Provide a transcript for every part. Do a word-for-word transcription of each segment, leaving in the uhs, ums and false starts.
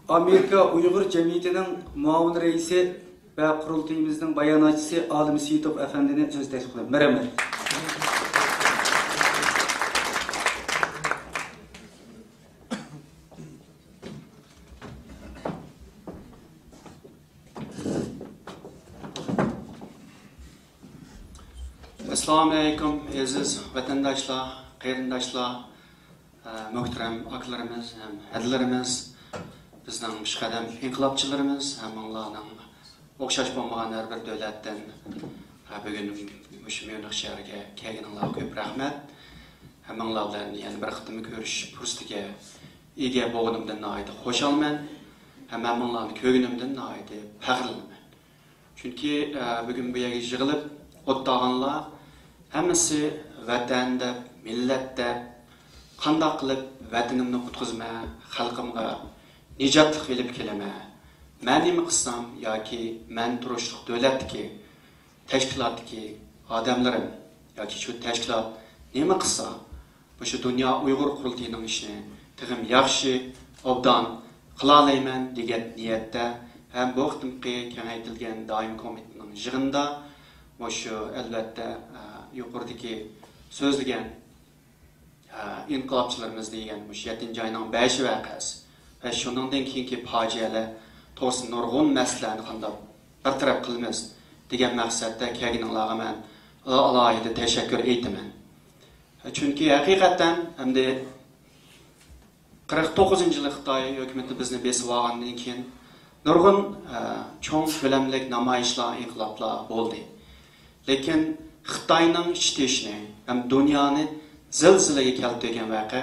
ئامېرىكا ئۇيغۇر جەمئىيىتىنىڭ مۇئاۋىن رەئىسى ۋە قۇرۇلتىيىمىزنىڭ باياناتچىسى ئالىم سېيىتوف ئەپەندىنى سۆز تەكلىپ قىلىمەن. رەھمەت. ئەسسالامۇئەلەيكۇم، ئەزىز ۋەتەنداشلار، قېرىنداشلار، ئە، مۆھتەرەم ئاكىلىرىمىز ھەم ھەدىلىرىمىز، بىزنىڭ پېشقەدەم ئىنقىلابچىلىرىمىز، ھەممىڭلارنىڭ ئوخشاش بولمىغان ھەر بىر دۆلەتتىن، ئە، بۈگۈن مۇشۇ ميۇنخ شەھىرىگە كەلگىنىڭلارغا كۆپ رەھمەت. ھەممىڭلار بىلەن يەنە بىر قېتىم كۆرۈشۈش پۇرسىتىگە ئىگە بولغىنىمدىن ناھايىتى خۇشالمەن. ھەم ھەممىڭلارنى كۆرگىنىمدىن ناھايىتى پەخىرلىنىمەن. چۈنكى، ئە، بۈگۈن بۇ يەرگە يىغىلىپ ئولتۇرغانلار ھەممىسى ۋەتەن دەپ، مىللەت دەپ، قانداق قىلىپ ۋەتىنىمنى قۇتقۇزىمەن، خەلقىمغا نىجاتلىق ئېلىپ كېلىمەن، مەن نېمە قىلسام ياكى مەن تۇرۇشلۇق دۆلەتتىكى، تەشكىلاتتىكى ئادەملىرىم ياكى شۇ تەشكىلات نېمە قىلسا، مۇشۇ دۇنيا ئۇيغۇر قۇرۇلتىيىنىڭ ئىشىنى تېخىمۇ ياخشى، ئوبدان قىلالايمەن دېگەن نىيەتتە ھەم بۇ قېتىمقى كېڭەيتىلگەن دائىمىي كومىتېتنىڭ يىغىنىدا مۇشۇ، ئەلۋەتتە، ئە، يۇقىرىدىكى سۆزلىگەن، ئە، ئىنقىلابچىلىرىمىز دېگەن مۇشۇ يەتتىنچى ئاينىڭ بەشى ۋەقەسى ۋە شۇنىڭدىن كېيىنكى پاجىئەلەر توغرىسىدا نۇرغۇن مەسىلىلەرنى قانداق بىر تەرەپ قىلىمىز دېگەن مەقسەتتە كەلگىنىڭلارغا مەن ئالاھىدە تەشەككۈر ئېيتىمەن. چۈنكى ھەقىقەتەن ئەمدى قىرىق توققۇزىنچى يىلى خىتاي ھۆكۈمىتى بىزنى بېسىۋالغاندىن كېيىن نۇرغۇن، ئە، چوڭ كۆلەملىك نامايىشلار، ئىنقىلابلار بولدى. لېكىن خىتاينىڭ ئىچ تېشىنى ھەم دۇنيانى زىلزىلىگە كەلتۈرگەن ۋەقە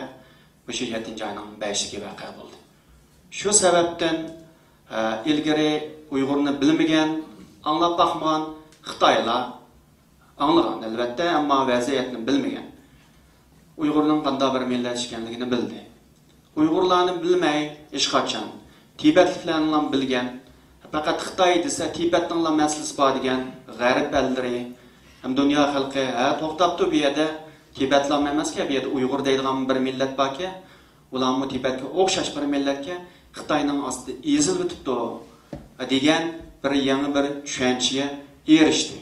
مۇشۇ يەتتىنچى ئاينىڭ بەشىدىكى ۋەقە بولدى. شۇ سەۋەبتىن، ئە، ئىلگىرى ئۇيغۇرنى بىلمىگەن، ئاڭلاپ باقمىغان خىتايلار ئاڭلىغان، ئەلۋەتتە، ئەمما ۋەزىيەتنى بىلمىگەن. ئۇيغۇرنىڭ قانداق بىر مىللەت ئىكەنلىكىنى بىلدى. ئۇيغۇرلارنى بىلمەي ھېچقاچان تىبەتلىكلەرنىلا بىلگەن، پەقەت خىتاي دېسە تىبەتنىڭلا مەسىلىسى بار دېگەن غەرب ئەللىرى ھەم دۇنيا خەلقى، ھە، توختاپتۇ، بۇ يەردە تىبەتلارمۇ ئەمەسكەن، بۇ يەردە ئۇيغۇر دەيدىغان بىر مىللەت باركەن، ئۇلارمۇ تىبەتكە ئوخشاش بىر مىللەتكەن، خىتاينىڭ ئاستىدا ئېزىلىۋېتىپتۇ دېگەن بىر يېڭى بىر چۈشەنچىگە ئېرىشتى.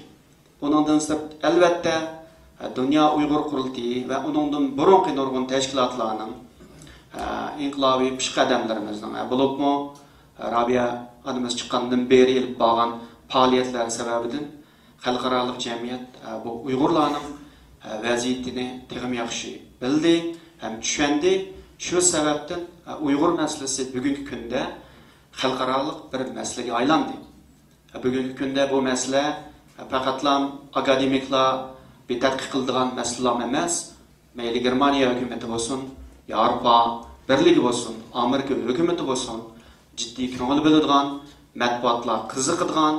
ئۇنىڭدىن سىرت، ئەلۋەتتە، دۇنيا ئۇيغۇر قۇرۇلتىيى ۋە ئۇنىڭدىن بۇرۇنقى نۇرغۇن تەشكىلاتلارنىڭ، ئىنقىلابىي پېشقەدەملىرىمىزنىڭ، بولۇپمۇ رابىيە ئانىمىز چىققاندىن بېرى ئېلىپ بارغان پائالىيەتلەر سەۋەبىدىن خەلقئارالىق جەمئىيەت، بۇ ئۇيغۇرلارنىڭ، ۋەزىيىتىنى تېخىمۇ ياخشى بىلدى ھەم چۈشەندى. شۇ سەۋەبتىن، ئۇيغۇر مەسىلىسى بۈگۈنكى كۈندە خەلقئارالىق بىر مەسىلىگە ئايلاندى. بۈگۈنكى كۈندە بۇ مەسىلە پەقەتلا ئاكادېمىكلار بىر تەتقىق قىلىدىغان مەسىلىلەرمۇ ئەمەس. مەيلى گېرمانىيە ھۆكۈمىتى بولسۇن، ياۋروپا بىرلىكى بولسۇن، ئامېرىكا ھۆكۈمىتى بولسۇن، جىددىي كۆڭۈل بۆلىدىغان، مەتبۇئاتلار قىزىقىدىغان،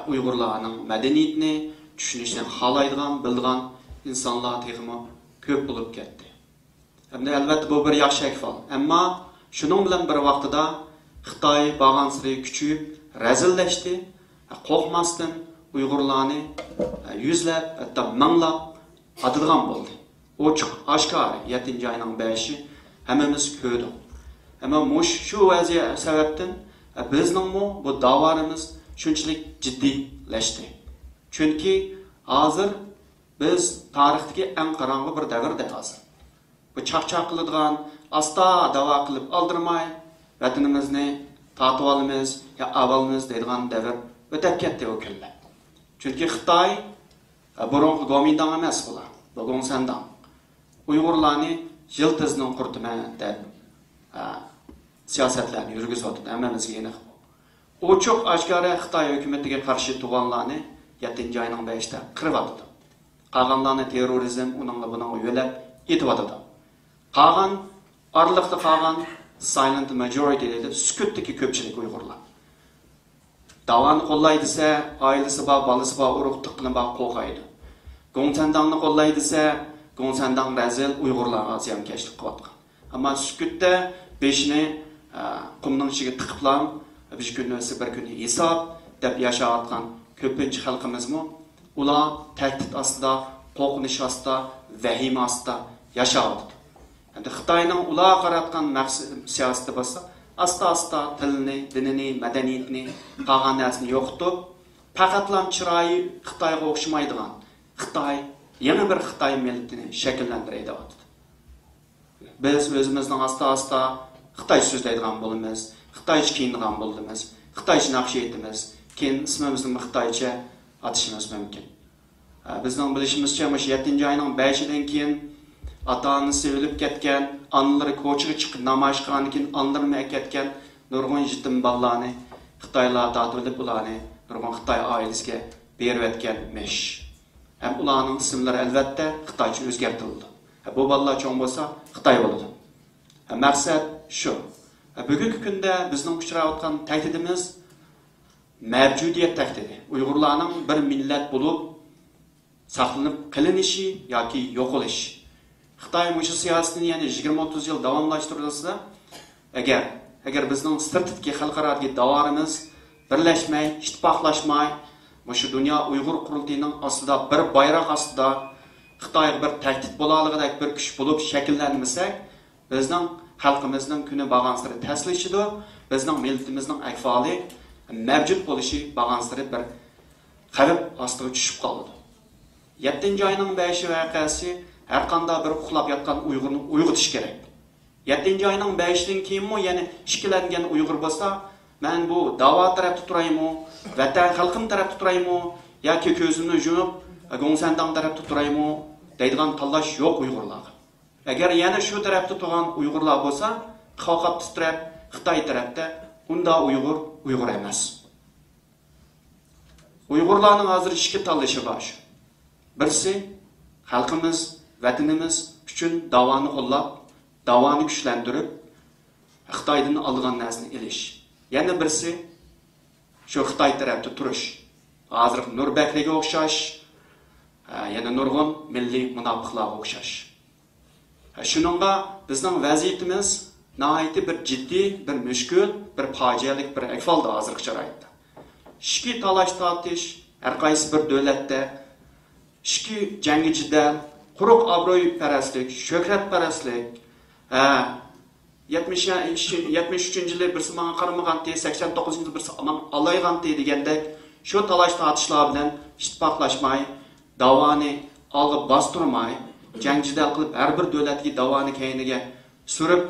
ئۇيغۇرلارنىڭ مەدەنىيىتىنى چۈشىنىشنى خالايدىغان، بىلىدىغان ئىنسانلار تېخىمۇ كۆپ بولۇپ كەتتى. ئەمدى ئەلۋەتتە بۇ بىر ياخشى ئەھۋال. ئەمما شۇنىڭ بىلەن بىر ۋاقتىدا خىتاي بارغانسېرى كۈچىيىپ، رەزىللەشتى. قورقماستىن ئۇيغۇرلارنى يۈزلەپ، ھەتتا مىڭلاپ ئاتىدىغان بولدى. ئوچۇق ئاشكارا يەتتىنچى ئاينىڭ بەشى ھەممىمىز كۆردۇق. ئەمما مۇشۇ، شۇ ۋەزىيەت سەۋەبتىن بىزنىڭمۇ بۇ داۋالىرىمىز شۇنچىلىك جىددىيلەشتى. چۈنكى ھازىر بىز تارىختىكى ئەڭ قاراڭغۇ بىر دەۋردە ھازىر. بۇ چاقچاق قىلىدىغان، ئاستا داۋا قىلىپ ئالدىرىماي، ۋەتىنىمىزنى تارتىۋالىمىز يا ئاۋالىمىز دەيدىغان دەۋر ئۆتەپ كەتتى ئۇ كۈنلەر. چۈنكى خىتاي، ئە، بۇرۇنقى گومىنداڭ ئەمەس بۇلار، بۇ گوڭسەنداڭ. ئۇيغۇرلارنى يىلتىزىدىن قۇرۇتىمەن دەپ، ئە، سىياسەتلەرنى يۈرگۈزۈۋاتىدۇ، ھەممىمىزگە ئېنىق بۇ. ئوچۇق ئاشكارا خىتاي ھۆكۈمىتىگە قارشى تۇرغانلارنى يەتتىنچى ئائىنىڭ بەشىدە قىرىۋاتىدۇ. قالغانلارنى تېررورىزم ئۇنىڭغا بۇنىڭغا يۆلەپ ئېتىۋاتىدۇ. قالغان، ئارىلىقتا قالغان سايلېنت ماجورىتى دەيدۇ، سۈكۈتتىكى كۆپچىلىك ئۇيغۇرلار. داۋانى قوللاي دېسە، ئائىلىسى بار، بالىسى بار، ئۇرۇق تۇغقىنى بار، قورقايدۇ. گوڭسەنداڭنى قوللاي دېسە، گوڭسەنداڭ رەزىل، ئۇيغۇرلارغا زىيانكەشلىك قىلىۋاتقان. ئەمما سۈكۈتتە بېشىنى، ئە، قۇمنىڭ ئىچىگە تىقىپلا، بىر كۈن ئۆتسە بىر كۈن ھېساب دەپ ياشاۋاتقان كۆپىنچە خەلقىمىزمۇ ئۇلار تەھدىت ئاستىدا، قورقۇنچ ئاستىدا، ۋەھىمە ئاستىدا ياشاۋاتىدۇ. ئەمدى خىتاينىڭ ئۇلارغا قاراتقان مەقسەت، سىياسىتى بولسا، ئاستا-ئاستا تىلىنى، دىنىنى، مەدەنىيىتىنى، قالغان نەرسىنى يوقىتىپ، پەقەتلا چىرايى خىتايغا ئوخشىمايدىغان خىتاي، يېڭى بىر خىتاي مىللىتىنى شەكىللەندۈرەي دەۋاتىدۇ. بىز ئۆزىمىزنىڭ ئاستا-ئاستا خىتايچە سۆزلەيدىغان بولىمىز، خىتايچە كىيىنىدىغان بولىمىز، خىتايچە ناخشا ئېيتىمىز، كېيىن ئىسمىمىزنىمۇ خىتايچە ئاتىشىمىز مۇمكىن. ھە، بىزنىڭ بىلىشىمىزچە، مۇشۇ يەتتىنچى ئاينىڭ بەشىدىن كېيىن ئاتا-ئانىسى ئۆلۈپ كەتكەن، ئانىلىرى كوچىغا چىقىپ نامايىش قىلغاندىن كېيىن ئانىلىرىمۇ ئەكەتكەن نۇرغۇن يېتىم بالىلارنى خىتايلار تارتىۋېلىپ، ئۇلارنى نۇرغۇن خىتاي ئائىلىسىگە بېرىۋەتكەنمىش. ھەم ئۇلارنىڭ ئىسىملىرى ئەلۋەتتە خىتايچە ئۆزگەرتىلىدۇ. ھە، بۇ بالىلار چوڭ بولسا خىتاي بولىدۇ. ھە، مەقسەت شۇ. ھە، بۈگۈنكى كۈندە بىزنىڭ ئۇچراۋاتقان تەھدىتىمىز مەۋجۇدىيەت تەھدىتى. ئۇيغۇرلارنىڭ بىر مىللەت بولۇپ ساقلىنىپ قېلىنىشى ياكى يوقىلىش. خىتاي مۇشۇ سىياسىتىنى يەنە يىگىرمە ئوتتۇز يىل داۋاملاشتۇرۇلسا، ئەگەر، ئەگەر بىزنىڭ سىرتىدىكى خەلقئارادىكى داۋالىرىمىز بىرلەشمەي، ئىتتىپاقلاشماي، مۇشۇ دۇنيا ئۇيغۇر قۇرۇلتىيىنىڭ ئاستىدا، بىر بايراق ئاستىدا خىتايغا بىر تەھدىت بولالىغۇدەك بىر كۈچ بولۇپ شەكىللەنمىسەك، بىزنىڭ خەلقىمىزنىڭ كۈنى بارغانسېرى تەسلىشىدۇ، بىزنىڭ مىللىتىمىزنىڭ ئەھۋالى، مەۋجۇت بولۇشى بارغانسېرى بىر خەۋپ ئاستىغا چۈشۈپ قالىدۇ. يەتتىنچى ئاينىڭ بەشى ۋەقەسى ھەرقانداق بىر ئۇخلاپ ياتقان ئۇيغۇرنى ئويغىتىش كېرەك. يەتتىنچى ئاينىڭ بەشىدىن كېيىنمۇ يەنە ئىككىلەنگەن ئۇيغۇر بولسا، مەن بۇ داۋا تەرەپتە تۇرايمۇ، ۋەتەن خەلقىم تەرەپتە تۇرايمۇ ياكى كۆزۈمنى يۇمۇپ گوڭسەنداڭ تەرەپتە تۇرايمۇ دەيدىغان تاللاش يوق ئۇيغۇرلارغا. ئەگەر يەنە شۇ تەرەپتە تۇرغان ئۇيغۇرلار بولسا، قاقاپ تىترەپ خىتاي تەرەپتە، ئۇندا ئۇيغۇر ئۇيغۇر ئەمەس. ئۇيغۇرلارنىڭ ھازىر ئىككى تاللىشى بار. بىرسى، خەلقىمىز، ۋەتىنىمىز ئۈچۈن داۋانى قوللاپ، داۋانى كۈچلەندۈرۈپ، خىتايدىن ئالىدىغان نەرسىنى ئېلىش. يەنە بىرسى، شۇ خىتاي تەرەپتە تۇرۇش. ھازىرقى نۇر بەكرىگە ئوخشاش، ھە، يەنە نۇرغۇن مىللىي مۇناپىقلارغا ئوخشاش. ھە، شۇنىڭغا بىزنىڭ ۋەزىيىتىمىز ناھايىتى بىر جىددىي، بىر مۈشكۈل، بىر پاجىئەلىك بىر ئەھۋالدا ھازىرقى شارائىتتا. ئىچكى تالاش-تارتىش ھەر قايسى بىر دۆلەتتە، ئىچكى جەڭگى جېدەل، قۇرۇق ئابرۇيپەرەسلىك، شۆھرەتپەرەسلىك، ھە، يەتمىش، يەتمىش ئۈچىنچى يىلى بىرسى ماڭا قارىمىغانتى، سەكسەن توققۇزىنچى يىلى بىرسى ماڭا ئالايغانتى دېگەندەك، شۇ تالاش-تارتىشلار بىلەن ئىتتىپاقلاشماي، داۋانى ئالغا باستۇرماي، جەڭ-جېدەل قىلىپ، ھەر بىر دۆلەتتىكى داۋانى كەينىگە سۈرۈپ،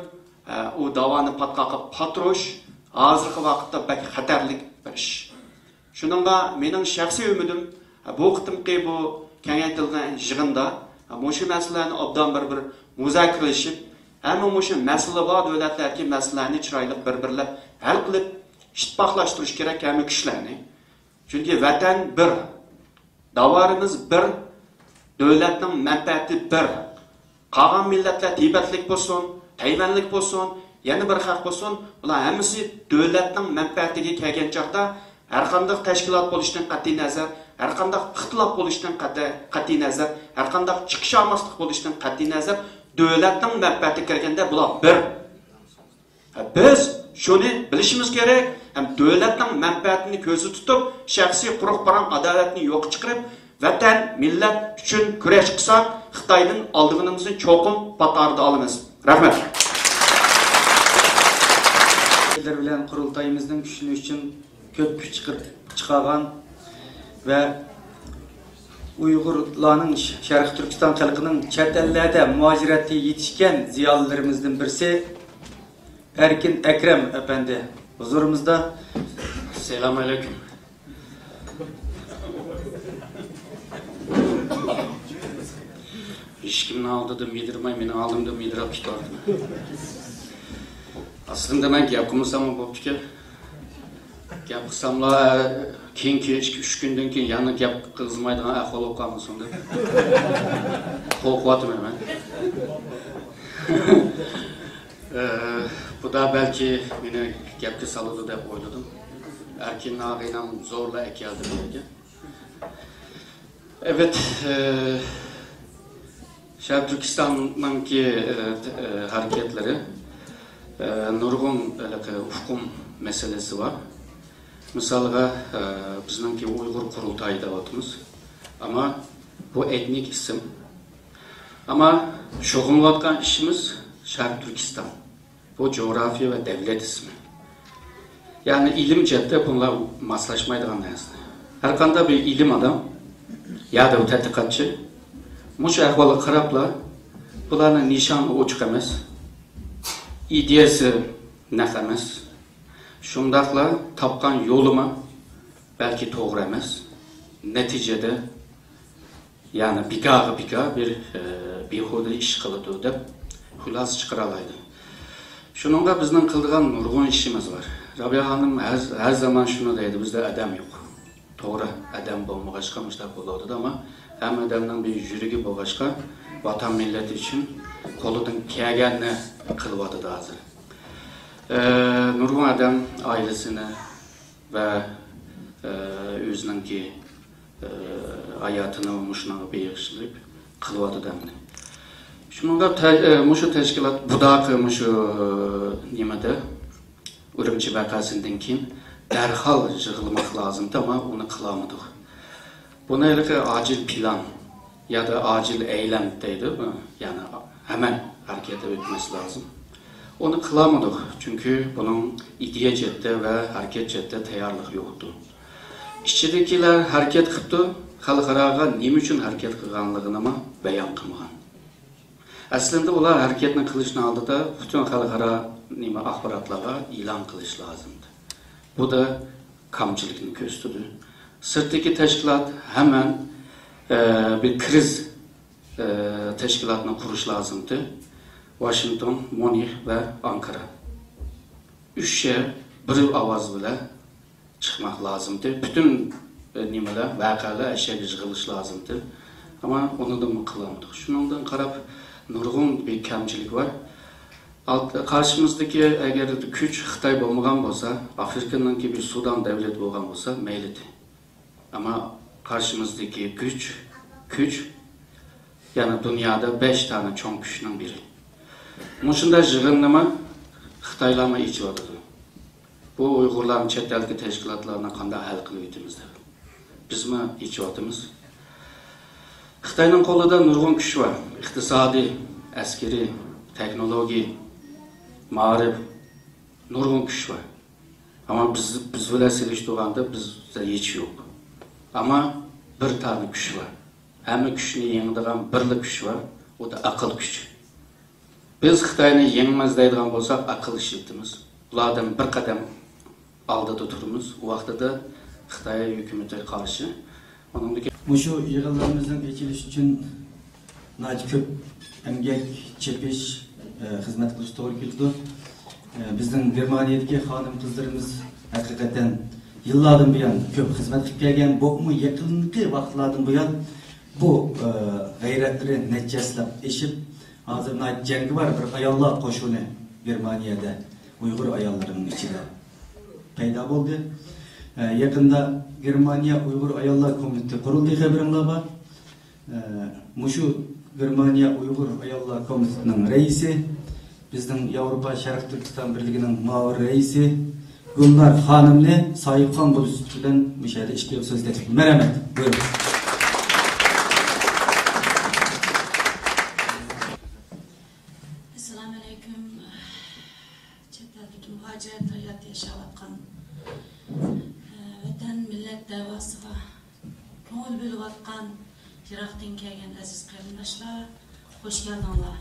ئە، ئۇ داۋانى پاتقاققا پاتۇرۇش ھازىرقى ۋاقىتتا بەك خەتەرلىك بىر ئىش. شۇنىڭغا مېنىڭ شەخسىي ئۈمىدىم، بۇ قېتىمقى بۇ كېڭەيتىلگەن يىغىندا مۇشۇ مەسىلىلەرنى ئوبدان بىر، بىر مۇزاكىرىلىشىپ، ھەممە مۇشۇ مەسىلە بار دۆلەتلەردىكى مەسىلىلەرنى چىرايلىق بىر، بىرلەپ ھەل قىلىپ، ئىتتىپاقلاشتۇرۇش كېرەك ھەممە كۈچلەرنى. چۈنكى ۋەتەن بىر، داۋارىمىز بىر، دۆلەتنىڭ مەنپەئەتى بىر. قالغان مىللەتلەر تىبەتلىك بولسۇن، تەيۋەنلىك بولسۇن، يەنە بىر خەق بولسۇن، بۇلار ھەممىسى دۆلەتنىڭ مەنپەئەتىگە كەلگەن چاغدا، ھەرقانداق تەشكىلات بولۇشتىن قەتئىينەزەر، ھەرقانداق ئىختىلاپ بولۇشتىن قەتئىي، قەتئىينەزەر، ھەرقانداق چىقىشالماسلىق بولۇشتىن قەتئىينەزەر، دۆلەتنىڭ مەنپەئەتىگە كەلگەندە بۇلار بىر. بىز شۇنى بىلىشىمىز كېرەك ھەم دۆلەتنىڭ مەنپەئەتىنى كۆزدە تۇتۇپ، شەخسىي قۇرۇق پاراڭ ئاداۋەتنى يوققا چىقىرىپ، ۋەتەن، مىللەت ئۈچۈن كۈرەش قىلساق، خىتايدىن ئالىدىغىنىمىزنى چوقۇم پات ئارىدا ئالىمىز. رەھمەت. بىلەن قۇرۇلتايىمىزنىڭ كۈچلىنىشى ئۈچۈن كۆپ كۈچ چىقىرىپ چىقارغان ۋە ئۇيغۇرلارنىڭ، شەرقىي تۈركىستان خەلقىنىڭ چەت ئەللەردە مۇھاجىرەتتە يېتىشكەن زىيالىيلىرىمىزدىن بىرسى ئەركىن ئەكرەم ئەپەندى ھۇزۇرىمىزدا. ئەسسالامۇ ئەلەيكۇم. ھېچكىمنىڭ ئالدىدا مىدىرماي، مېنىڭ ئالدىمدا مىدىرلاپ كېتىۋاتىمەن. ئەسلىدە مەن گەپ قىلمىساممۇ بوپتىكەن. گەپ قىلساملا، كېيىن، كېيىن ئىككى، ئۈچ كۈندىن كېيىن يەنە گەپ قىلغۇزمايدىغان ئەھۋال بولۇپ قالمىسۇن دەپ قورقۇۋاتىمەن مەن. ئە، خۇدا بەلكى مېنى گەپكە سالىدۇ دەپ ئويلىدىم. ئەركىن ئاغىنەم زورلا ئەكەلدى بۇ يەرگە. ئەۋەت، ئە، شەرقىي تۈركىستاننىڭكى، ئە، ئە، ھەرىكەتلىرى، ئە، نۇرغۇن ھېلىقى ئۇقۇم مەسىلىسى بار. مىسالغا، ئە، بىزنىڭكى ئۇيغۇر قۇرۇلتايى دەۋاتىمىز. ئەمما بۇ ئېتنىك ئىسىم. ئەمما شۇغۇللىنىۋاتقان ئىشىمىز شەرقىي تۈركىستان. بۇ جۇغراپىيە ۋە دەۋلەت ئىسمى. يەنى ئىلىم جەھەتتە بۇلار ماسلاشمايدىغان نەرسە. ھەرقانداق بىر ئىلىم ئادەم يا بىر تەتقىقاتچى مۇشۇ ئەھۋالغا قاراپلا، بۇلارنىڭ نىشانى ئوچۇق ئەمەس، ئىدىيەسى نەق ئەمەس، شۇنداقلا تاپقان يولىمۇ بەلكى توغرا ئەمەس. نەتىجىدە يەنى بىكارغا بىكار بىر، ئە، بىھۇدە ئىش قىلىدۇ دەپ خۇلاسە چىقىرالايدۇ. شۇنىڭغا بىزنىڭ قىلىدىغان نۇرغۇن ئىشىمىز بار. رابىيە خانىم ھەر، ھەر زامان شۇنى دەيدۇ، بىزدە ئادەم يوق. توغرا، ئادەم بولمىغاچقا مۇشۇنداق بولۇۋاتىدۇ، ئەمما ھەممە ئادەمنىڭ بىر يۈرىكى بولغاچقا، ۋاتان مىللەت ئۈچۈن قولىدىن كەلگەننى قىلىۋاتىدۇ ھازىر. ئە، نۇرغۇن ئادەم ئائىلىسىنى ۋە، ئە، ئۆزىنىڭكى، ئە، ھاياتىنى مۇشۇنىڭغا بېغىشلاپ قىلىۋاتىدۇ ئەمدى. شۇنىڭغا تە-، ئە، مۇشۇ تەشكىلات بۇداقى مۇشۇ، ئە، نېمىدە، ئۈرۈمچى ۋەقەسىدىن كېيىن دەرھال يىغىلماق لازىمدى، ئەمما ئۇنى قىلالمىدۇق. بۇنى ھېلىقى ئاجىل پىلان يا دا ئاجىل ئەيلەم دەيدۇ، يەنى ھەمەن ھەرىكەتتە ئۆتمەس لازىم. ئۇنى قىلالمىدۇق، چۈنكى بۇنىڭ ئىدىيە جەھەتتە ۋە ھەرىكەت جەھەتتە تەييارلىق يوقتۇ. ئىچىدىكىلەر ھەرىكەت قىپتۇ، خەلقئاراغا نېمە ئۈچۈن ھەرىكەت قىلغانلىقىنىمۇ بايان قىلمىغان. ئەسلىندە ئۇلار ھەرىكەتنى قىلىشنىڭ ئالدىدا پۈتۈن خەلقئارا نېمە ئاخباراتلارغا ئېلان قىلىش لازىمدى. بۇ دا كامچىلىكنى كۆرسىتىدۇ. سىرتتىكى تەشكىلات ھەمەن، ئە، بىر كىرىز، ئە، تەشكىلاتنى قۇرۇش لازىمدى. ۋاشىنگتون، ميۇنخ ۋە ئانكارا. ئۈچ شەھەر بىر ئاۋاز بىلەن چىقماق لازىمدى. پۈتۈن، ئە، نېمىلەر، ۋەقەلەر ئەشەگە يىغىلىش لازىمدى. ئەمما ئۇنىمۇ قىلالمىدۇق. شۇنىڭدىن قاراپ، نۇرغۇن بىر كەمچىلىك بار. ئالت-، قارشىمىزدىكى ئەگەر كۈچ خىتاي بولمىغان بولسا، ئافرىقىنىڭكى بىر سۇدان دەۋلىتى بولغان بولسا مەيلىدى. ئەمما قارشىمىزدىكى كۈچ، كۈچ، يەنى دۇنيادا بەش دانە چوڭ كۈچنىڭ بىرى. مۇشۇنداق يىغىننىمۇ خىتايلارمۇ ئېچىۋاتىدۇ. بۇ ئۇيغۇرلارنى چەت ئەلدىكى تەشكىلاتلارنى قانداق ھەل قىلىۋېتىمىز دەپ. بىزمۇ ئېچىۋاتىمىز. خىتاينىڭ قولىدا نۇرغۇن كۈچ بار. ئىقتىسادىي، ئەسكىرىي، تېخنولوگىيە، مائارىپ، نۇرغۇن كۈچ بار. ئەمما بىز، بىز بىلەن سېلىشتۇرغاندا بىزدە ھېچ يوق. ئەمما بىر تانە كۈچ بار. ھەممە كۈچنى يېڭىدىغان بىرلا كۈچ بار. ئۇ دا ئەقىل كۈچى. بىز خىتاينى يېڭىمىز دەيدىغان بولساق، ئەقىل ئىشلىتىمىز. ئۇلاردىن بىر قەدەم ئالدىدا تۇرىمىز. ئۇ ۋاقتىدا خىتاي ھۆكۈمىتىگە قارشى. ئۇنىڭدىن كېيىن مۇشۇ يىغىنلىرىمىزنىڭ ئېچىلىشى ئۈچۈن ناھايىتى كۆپ ئەمگەك، چېپىش، ئە، خىزمەت قىلىش توغرا كېلىدۇ. ئە، بىزنىڭ گېرمانىيەدىكى خانىم قىزلىرىمىز ھەقىقەتەن يىللاردىن بۇيان كۆپ خىزمەت قىلىپ كەلگەن، بولۇپمۇ يېقىنقى ۋاقىتلاردىن بۇيان بۇ، ئە، غەيرەتلىرى نەچچە ھەسسىلەپ ئېشىپ، ھازىر ناھايىتى جەڭگىۋار بىر ئاياللار قوشۇنى گېرمانىيەدە ئۇيغۇر ئاياللىرىنىڭ ئىچىدە پەيدا بولدى. ئە، يېقىندا گېرمانىيە ئۇيغۇر ئاياللار كومىتېتى قۇرۇلدى، خەۋىرىڭلار بار. ئە، مۇشۇ گېرمانىيە ئۇيغۇر ئاياللار كومىتېتىنىڭ رەئىسى، بىزنىڭ ياۋروپا شەرقىي تۈركىستان بىرلىكىنىڭ مۇئاۋىن رەئىسى گۈلنار خانىمنى ساھىبخان بولۇش سۈپىتى بىلەن مۇشۇ يەردە ئىككى يول سۆز تەكلىپ قىلىمەن. رەھمەت. بۇيرۇڭ. ئەسسالامۇ ئەلەيكۇم. چەت ئەلدىكى مۇھاجىرەت ھاياتى ياشاۋاتقان، ئە، ۋەتەن، مىللەت دەۋاسىغا كۆڭۈل بۆلۈۋاتقان يىراقتىن كەلگەن ئەزىز قېرىنداشلار، خوش كەلدىڭلار.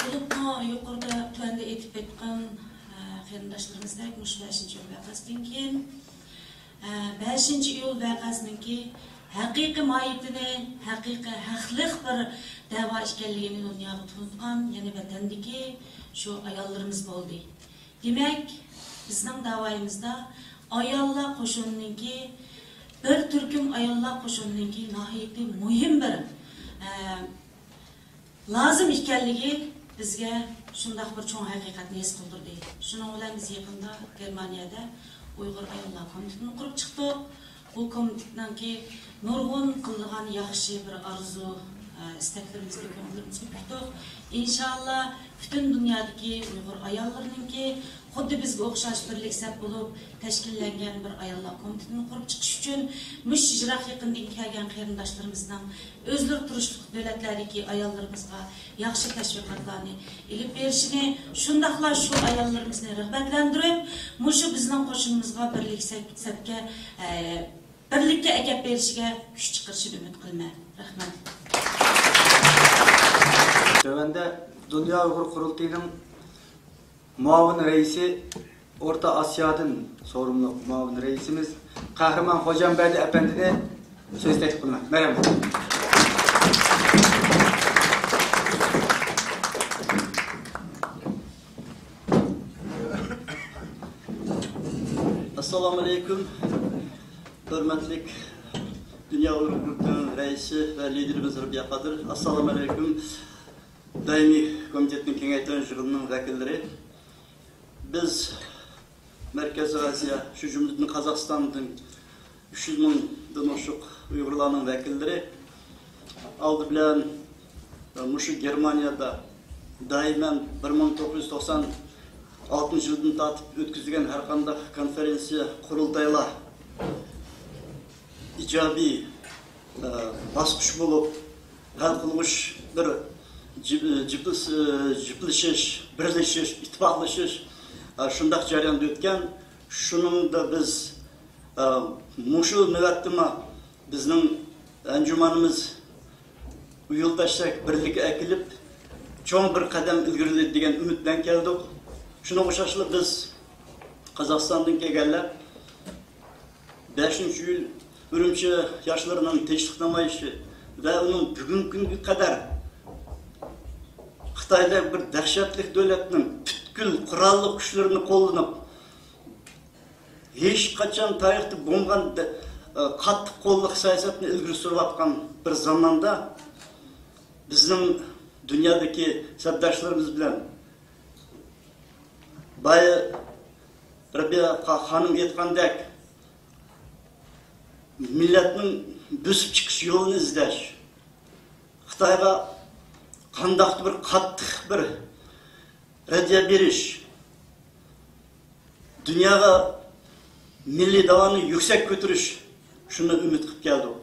بولۇپمۇ يۇقىرىدا، تۆۋەندە ئېيتىپ ئۆتكەن، ئە، قېرىنداشلىرىمىزدەك مۇشۇ بەشىنچى ئىيۇل ۋەقەسىدىن كېيىن، ئە، بەشىنچى ئىيۇل ۋەقەسىنىڭكى ھەقىقىي ماھىيىتىنى، ھەقىقىي ھەقلىق بىر دەۋا ئىكەنلىكىنى دۇنياغا تونۇتقان يەنە ۋەتەندىكى شۇ ئاياللىرىمىز بولدى. دېمەك، بىزنىڭ داۋايىمىزدا ئاياللار قوشۇنىنىڭكى، بىر تۈركۈم ئاياللار قوشۇنىنىڭكى ناھايىتى مۇھىم بىر، ئە، لازىم ئىكەنلىكى بىزگە شۇنداق بىر چوڭ ھەقىقەتنى ھېس قىلدۇردى. شۇنىڭ بىلەن بىز يېقىندا گېرمانىيەدە ئۇيغۇر ئاياللار كومىتېتىنى قۇرۇپ چىقتۇق. بۇ كومىتېتنىڭكى نۇرغۇن قىلىدىغان ياخشى بىر ئارزۇ، ئە، ئىستەكلىرىمىزنى كۆڭۈللىرىمىزگە پۈكتۇق. ئىنشاللا، پۈتۈن دۇنيادىكى ئۇيغۇر ئاياللىرىنىڭكى خۇددى بىزگە ئوخشاش بىرلىك سەپ بولۇپ تەشكىللەنگەن بىر ئاياللار كومىتېتىنى قۇرۇپ چىقىش ئۈچۈن مۇشۇ يىراق يېقىندىن كەلگەن قېرىنداشلىرىمىزنىڭ ئۆزلىرى تۇرۇشلۇق دۆلەتلەردىكى ئاياللىرىمىزغا ياخشى تەشۋىقاتلارنى ئېلىپ بېرىشىنى، شۇنداقلا شۇ ئاياللىرىمىزنى رىغبەتلەندۈرۈپ، مۇشۇ بىزنىڭ قوشۇنىمىزغا بىرلىك سەپ-، سەپكە، ئە، بىرلىككە ئەكەپ بېرىشىگە كۈچ چىقىرىشىنى ئۈمىد قىلىمەن. رەھمەت. تۆۋەندە دۇنيا ئۇيغۇر قۇرۇلتىيىنىڭ مۇئاۋىن رەئىسى، ئورتا ئاسىيادىن سورۇنلۇق مۇئاۋىن رەئىسىمىز قەھرىمان خوجامبەردى ئەپەندىنى سۆز تەكلىپ قىلىمەن. مەرھەمەت. ئەسسالامۇ ئەلەيكۇم. ھۆرمەتلىك دۇنيا ئۇيغۇر قۇرۇلتىيىنىڭ رەئىسى ۋە لىدېرىمىز رەبىيە قادىر. ئەسسالامۇ ئەلەيكۇم. دائىمىي كومىتېتنىڭ كېڭەيتىلگەن يىغىنىنىڭ ۋەكىللىرى، بىز مەركەزىي ئاسىيا، شۇ جۈملىدىن قازاقىستاندىن ئۈچ يۈز مىڭدىن ئوشۇق ئۇيغۇرلارنىڭ ۋەكىللىرى ئالدى بىلەن، ئە، مۇشۇ گېرمانىيەدە دائىمەن بىر مىڭ توققۇز يۈز توقسان ئالتىنچى يىلدىن تارتىپ ئۆتكۈزۈلگەن ھەر قانداق كونفېرېنسىيە، قۇرۇلتايلار ئىجابىي، ئە، باسقۇچ بولۇپ، ھەل قىلغۇچ بىر جىپ-، جىپلىس-، جىپلىشىش، بىرلىشىش، ئىتتىپاقلىشىش، ئە، شۇنداق جەرياندا ئۆتكەن. شۇنىڭدا بىز، ئە، مۇشۇ نۆۋەتتىمۇ بىزنىڭ ئەنجۇمانىمىز ئۇيۇلداشتەك بىرلىككە ئەكېلىپ، چوڭ بىر قەدەم ئىلگىرىلىدى دېگەن ئۈمىد بىلەن كەلدۇق. شۇنىڭغا ئوخشاشلا بىز قازاقىستاندىن كەلگەنلەر بەشىنچى ئىيۇل ئۈرۈمچى ياشلىرىنىڭ تىنچلىق نامايىشى ۋە ئۇنىڭ بۈگۈنكى كۈنگە قەدەر خىتايدەك بىر دەھشەتلىك دۆلەتنىڭ پۈتكۈل قوراللىق كۈچلىرىنى قوللىنىپ، ھېچقاچان تارىختا بولمىغان دە-، قاتتىق قوللۇق سىياسەتنى ئىلگىرى سۈرۈۋاتقان بىر زاماندا، بىزنىڭ دۇنيادىكى سەپداشلىرىمىز بىلەن بايا رەبىيە خا-، خانىم ئېيتقاندەك، مىللەتنىڭ بۆسۈپ چىقىش يولىنى ئىزدەش، خىتايغا قانداقتۇر بىر قاتتىق بىر رەددىيە بېرىش، دۇنياغا مىللىي داۋانى يۈكسەك كۆتۈرۈش، شۇنى ئۈمىد قىلىپ كەلدۇق.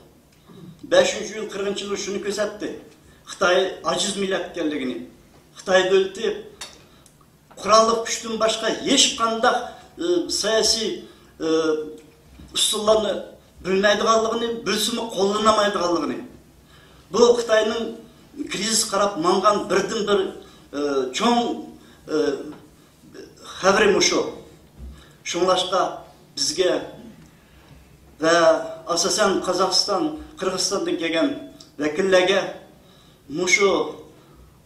بەشىنچى ئىيۇل، قىرىقىنچى يىلى شۇنى كۆرسەتتى. خىتاي ئاجىز مىللەت ئىكەنلىكىنى، خىتاي دۆلىتى قوراللىق كۈچتىن باشقا ھېچقانداق، ئى، سىياسىي، ئى، ئۇسۇللارنى بىلمەيدىغانلىقىنى، بىلسىمۇ قوللىنالمايدىغانلىقىنى. بۇ خىتاينىڭ كىرىزىسقا قاراپ ماڭغان بىردىنبىر، ئى، چوڭ، ئى، خەۋىرى مۇشۇ. شۇڭلاشقا بىزگە ۋە ئاساسەن قازاقىستان، قىرغىزىستاندىن كەلگەن ۋەكىللەرگە مۇشۇ